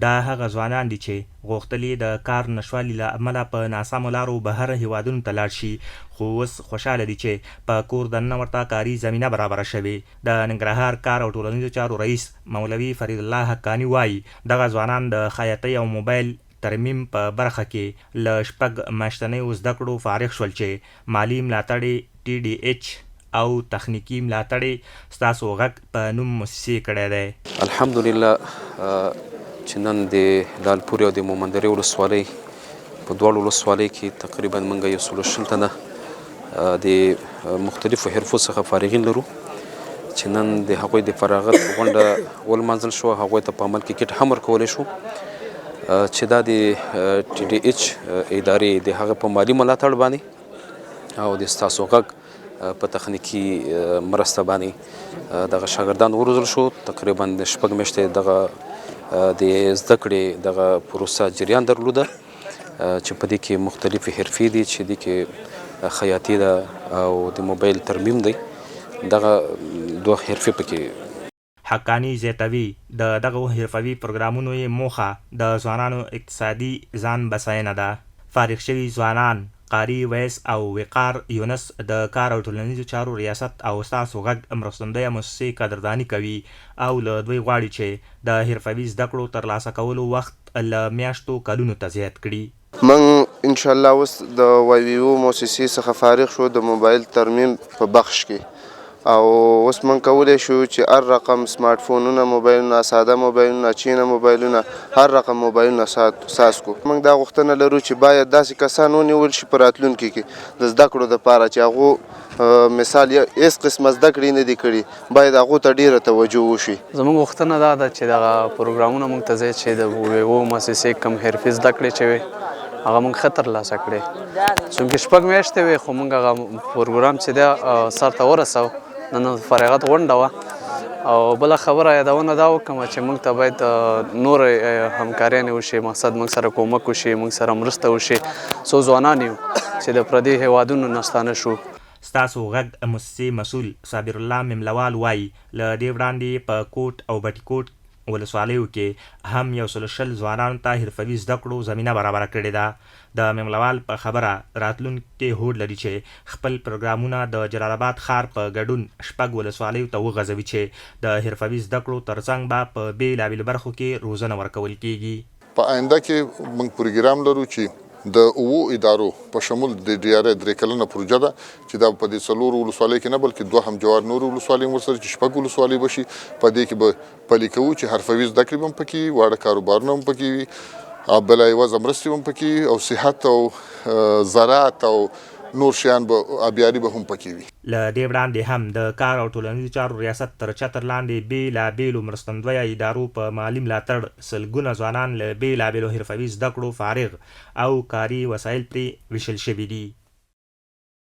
دا هغه ځوانان دي چې غوښتل یې د کار نشوالي له امله په ناسمو لارو بهر هېوادونو ته لاړ شي، خو اوس خوشاله دي چې په کور دننه ورته کاري زمینه برابره شوې. د ننګرهار کار او ټولنیزو چارو رئیس مولوي فریدالله حقاني وايي، دغه ځوانان د خیاطۍ او موبایل ترمیم په برخه کې له شپږ میاشتنیو زده کړو فارغ شول چې مالي ملاتړ یې ټي ډي اېچ او تخنیکي ملاتړ یې ستاسو غږ په نوم موسسې کړی دی. الحمدلله چې نن د لالپورې او د مومندرې ولسوالۍ په دواړو ولسوالۍ کې تقریبا موږ یو سلو شل تنه د مختلفو حرفو څخه فارغین لرو چې نن د هغوی د فراغت غونډه ولمانځل شوه. هغوی ته په عمل کې کټ هم ورکولی شو چې دا د ټي ډي اچ ادارې د هغه په مالي ملاتړ باندې او د ستاسو غږ په تخنیکي مرسته باندې دغه شاګردان وروزل شو. تقریبا 6 میاشتې دغه د زده کړې دغه پروسه جریان درلوده چې په دې کې مختلفې حرفې دي چې دې کې خیاطي ده او د موبایل ترمیم دی، دغه دوه حرفې پکې. حقاني زیاتوي، د دغو حرفوي پروګرامونو یې موخه د ځوانانو اقتصادي ځان بساینه ده. فارغ شوي ځوانان قاري ویس او وقار یونس د کار او ټولنیزو چارو ریاست او ستاسو غږ مرستندویه موسسې قدرداني کوي او له دوی غواړي چې د حرفوي زده کړو ترلاسه کولو وخت له میاشتو کلونو ته زیات کړي. موږ ان شاءالله اوس د وای وی او موسسې څخه فارغ شو د موبایل ترمیم په بخش کې، او اوس موږ کولی شو چې هر رقم سمارټ فونونه، موبایلونه، ساده موبایلونه، چینه موبایلونه، هر رقم موبایلونه ساز کو. موږ دا غوښتنه لرو چې باید داسې کسان ونیول شي په راتلونکي کې د زده کړو دپاره چې هغو مثال هېڅ قسمه زده کړې نه دي کړي، باید هغو ته ډېره توجه وشي. زموږ غوښتنه دا ده چې دغه پروګرامونه موږ ته ځای چې د ویوو موسسې کوم حرفي زده کړې چې وي هغه موږ ښه ترلاسه کړې. چونکې 6 میاشتې وې خو موږ هغه پروګرام چې دی سر ته ورسو. نن فراغت غونډه وه. او بله خبره یادونه دا وکړم چې موږ ته باید نورې همکاریانې وشي، مقصد موږ سره کومک وشي، موږ سره مرسته وشي، څو ځوانان یو چې د پردي هېوادونو نه ستانه شو. ستاسو غږ موسسې مسول صابر الله مملوال وايي، له دې وړاندې یې په کوټ او بټي کوټ ولسوالیو کې هم 120 ځوانانو ته حرفوي زده کړو زمینه برابره کړې ده. د مملوال په خبره راتلونکي کې هوډ لري چې خپل پروګرامونه د جلال اباد ښار په ګډون 6 ولسوالیو ته وغځوي چې د حرفوي زده کړو ترڅنګ به په بېلابېلو برخو کې روزنه ورکول کېږي. په آینده کې موږ پروګرام لرو چې د 7 ادارو په شمول د ډي ار ای 3 کلنه پروژه ده چې دا په دې 4 ولسوالۍ کې نه بلکې 2 همجوار نورې ولسوالۍ هم ورسره چې 6 ولسوالۍ به شي، په دې کې به پلي کوو چې حرفوي زده کړې به هم پکې وي، واړه کاروبارونه هم پکې وي، او بلا عوضه مرستې به هم پکې وي، او صحت او زراعت او نور شیان به ابیاري به هم پکې وي. له دې وړاندې هم د کار او ټولنیزو چارو ریاست تر چتر لاندې بېلابېلو مرستندویه ادارو په مالي ملاتړ سلګونه ځوانان له بېلابېلو حرفوي زده کړو فارغ او کاري وسایل پرې وېشل شوي دي.